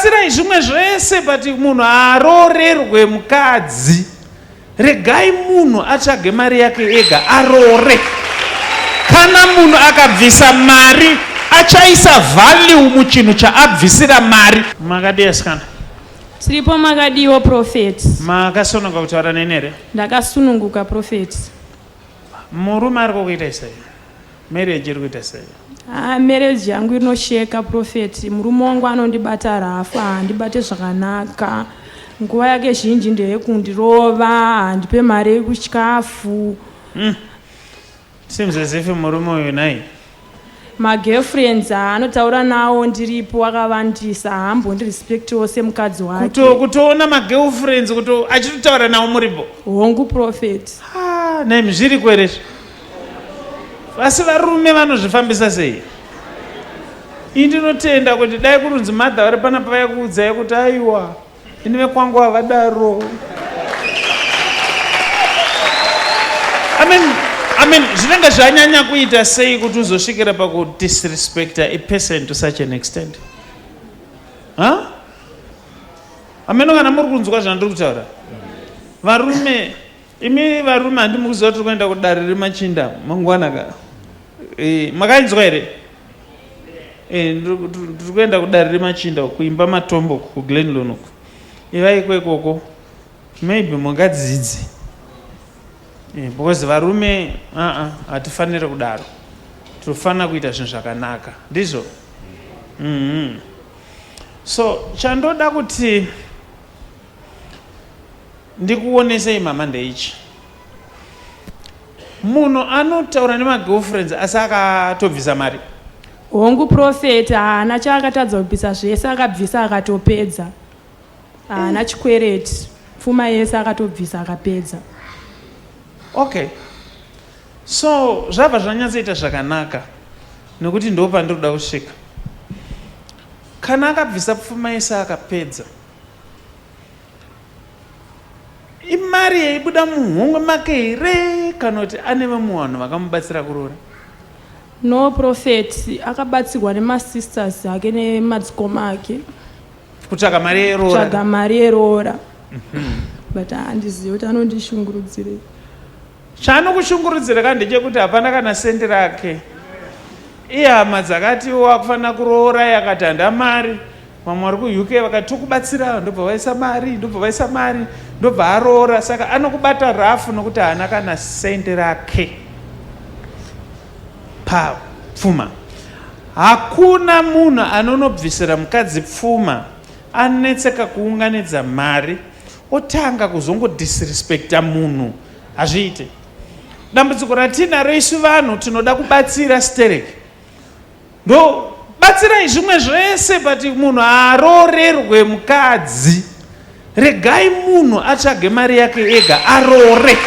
Batsirai zvimwe zvese but munhu haroorerwe mukadzi. Regai munhu atsvage mari yake ega aroore. Kana munhu akabvisa mari achaisa value muchinhu chaabvisira mari. Makadii asikana? Tiripo makadiwo prophet. Makasununguka kutaura neni here? Ndakasununguka prophet. Murume ari kukuita sei? Marriage iri kuita sei? Ah, marriage yangu inosheka prophet. Murume wangu anondibata rafu, haandibate zvakanaka. Nguva yake zhinji ndeyekundirova, handipe mari yekuchikafu. Seems as if murume uyu nhai. Magirlfriends aanotaura nawo ndiripo akavandisa, haambondirespectiwo semukadzi wake. Kuto kutoona magirlfriends kuto achitotaura nawo muripo. Hongu prophet. Ah, nhaimi zviriko here izvi? Asi varume vanozvifambisa sei? Ini ndinotenda kuti dai kurunzi mother vari panapa vaikuudzai kuti aiwa ini vekwangu havadaro. I mean, I mean, zvinenge zvanyanya kuita sei kuti uzosvikira pakudisrespecta a person to such an extent? Huh? Ameno kana muri kunzwa zvandiri kutaura. Varume Imi varume handi mukuziva tiri kuenda kudare remachinda mangwana ka? E, makainzwa here? E, ndiri kuenda kudare remachinda kuimba matombo kuGlenlon uku. Ivai ikoko maybe mungadzidze. E, because varume aa hatifanire kudaro. Tinofanira kuita zvinhu zvakanaka. Ndizvo? Mm -hmm. So chandoda kuti Ndikuonesei mama ndeichi. Munhu anotaura nemagirlfriends asi akatobvisa mari. Hongu prophet haana chaakatadza kubvisa zvese akabvisa akatopedza. Haana chikwereti. Pfuma yese akatobvisa akapedza. Okay. So zvabva zvanyatsoita zvakanaka nekuti ndo pandiri kuda kusvika. Kana akabvisa pfuma yese akapedza. Imari yaibuda muhomwe make here kana kuti ane vamwe vanhu vakamubatsira kuroora? No prophet akabatsirwa nemasisters ake nemadzikoma ake. Kutsvaga mari yeroora. Kutsvaga mari yeroora. But handizivi kuti anondishungurudzirei. Chaanokushungurudzira ka ndechekuti hapana kana sendi rake. Ihama dzakati wakufanira kuroora yakati handa mari. Vamwe vari kuUK vakati tokubatsira ndobva vaisa mari ndobva vaisa mari ndobva aroora saka anokubata rafu nokuti haana kana sendi rake papfuma. Hakuna munhu anonobvisira mukadzi pfuma anetseka kuunganidza mari otanga kuzongodisrespecta munhu hazviite. Dambudziko ratinaro isu vanhu tinoda kubatsira stereki ndo batsirai zvimwe zvese but munhu haroorerwe mukadzi. Regai munhu atsvage mari yake ega aroore.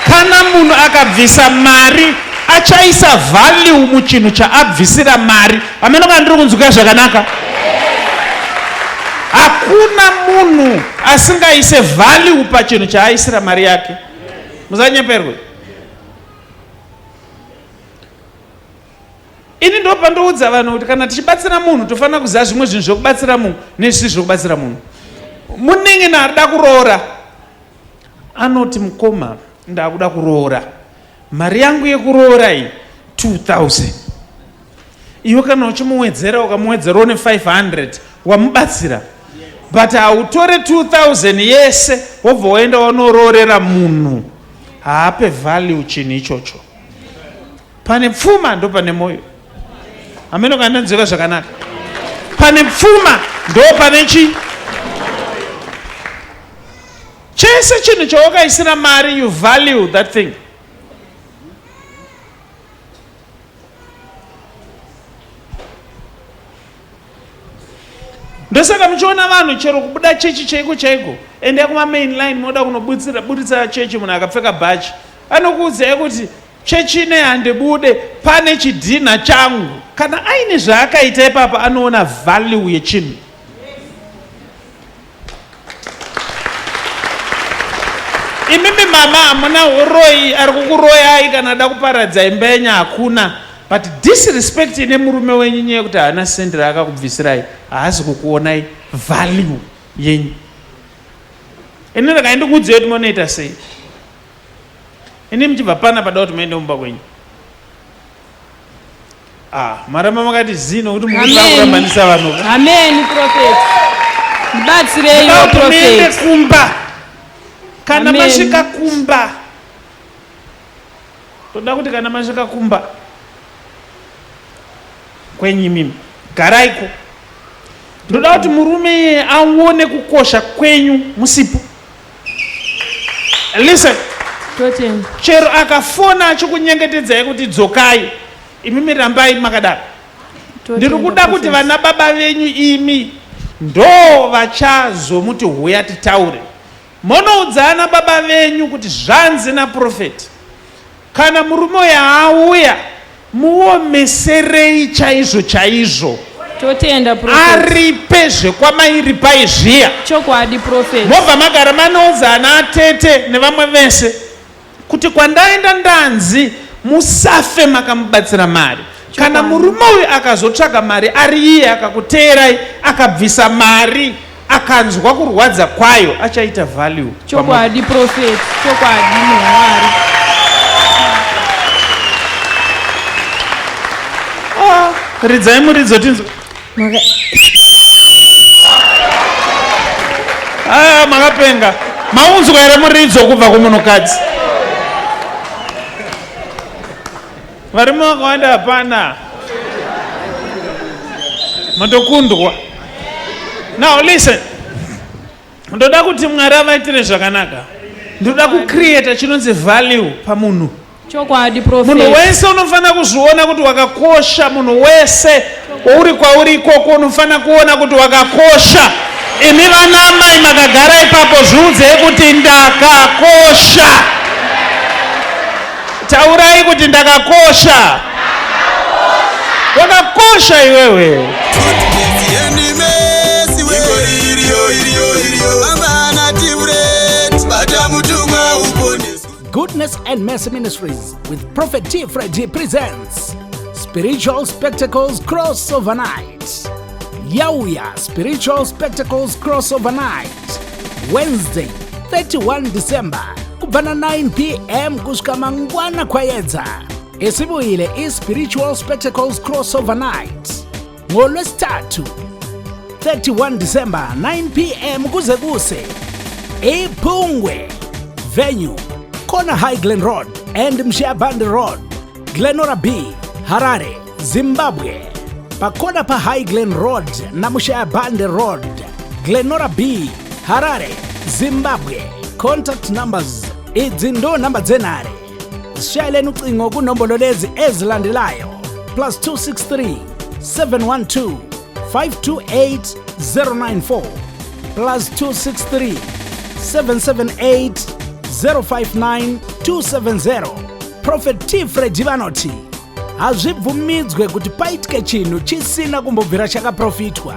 Kana munhu akabvisa mari achaisa value muchinhu chaabvisira mari. Hameno kana ndiri kunzwika zvakanaka. Hakuna munhu asingaise value pachinhu chaaisira mari yake. Musanyeperwe. Ini ndopandoudza vanhu kuti kana tichibatsira munhu tofanira kuziva zvimwe zvinhu zvekubatsira munhu nezvisiri zvekubatsira munhu. Munin'ina arida kuroora anoti mukoma ndakuda kuroora mari yangu yekuroora iyi 2000 iwe kana uchimuwedzera ukamuwedzerawo ne 500 wamubatsira but hautore 2000 yese wobva waenda wanoroorera munhu haape value chinhu ichocho. Pane pfuma ndopane moyo. Hameno kana ndanzwika zvakanaka. Pane pfuma ndopane chi chese chinhu chawakaisira mari you value that thing. Ndosaka muchiona vanhu chero kubuda chechi chaiko chaiko, endai kuma main line moda kunoburitsa chechi munhu akapfeka bhachi anokuudzai kuti chechi ine handibude pane chidhinha changu. Kana aine zvaakaita ipapa anoona value yechinhu. Imimi mama hamuna uroyi ari kukuroyai kana ada kuparadza imba yenyu hakuna. But disrespect ine murume wenyu nyaya yekuti haana sendi raakakubvisirai, haasi kukuonai value yenyu. Ini regai ndikuudzei kuti monoita sei. Ini muchibva pana pada kuti muende mumba kwenyu. Ah, maramba makati zii nokuti mukuda kurambanisa vanhu. Amen prophet. Ndibatsireiwo prophet. Kumba. Kana masvika kumba. Toda kuti kana masvika kumba kwenyu imimi garaiko. Ndoda kuti murume iyeye aone kukosha kwenyu musipo. Listen. Totenda. Chero akafona achikunyengetedzai kuti dzokai, imimi rambai makadaro. Ndiri kuda kuti vana baba venyu imi ndo vachazomuti huya titaure. Monoudza ana baba venyu kuti zvanzi naprofeti. Kana murume uyo auya muomeserei chaizvo chaizvo. Totenda prophet. Aripe zvekwamairipai zviya. Chokwadi prophet. Mobva magara manoudza ana atete nevamwe vese kuti kwandaenda ndanzi musafe makamubatsira mari. Kana murume uyu akazotsvaga mari ari iye akakuteerai akabvisa mari akanzwa kurwadza kwayo achaita value. Chokwadi prophet, chokwadi munhu waMwari. Ah, ridzai muridzo tinzwe. Ah, makapenga. Maunzwa here muridzo kubva kumunhukadzi? Varume vakawanda hapana. Matokundwa. Now listen. Ndoda kuti Mwari avaitire zvakanaka. Ndoda kucreata chinonzi value pamunhu. Chokwadi prophet. Munhu wese unofanira kuzviona kuti wakakosha. Munhu wese uri kwauri ikoko unofanira kuona kuti wakakosha. Imi vana amai makagara ipapo zviudzei kuti ndakakosha. Taurai kuti ndakakosha. Wakakosha iwewe. Goodness and Mercy Ministries with Prophet T. Freddy presents Spiritual Spectacles Crossover Night. Yauya Spiritual Spectacles Crossover Night. Wednesday, 31 December kubva na 9 pm kusvika mangwana kwayedza. Isibuyile i-Spiritual Spectacles Crossover Night ngolwesithathu 31 December 9 pm kuze kuse iphungwe venue kona High Glen Road and Mshiyabande Road Glenora B Harare Zimbabwe pakona pa High Glen Road na Mushayabande Road Glenora B Harare Zimbabwe contact numbers idzi ndo namba dzenhare Sishayeleni ucingo kunombolo lezi ezilandelayo plus 263 712 528 094 plus 263 778 059 270 Prophet T Freddy vanoti hazvibvumidzwe kuti paitike chinhu chisina kumbobvira chakaprofitwa.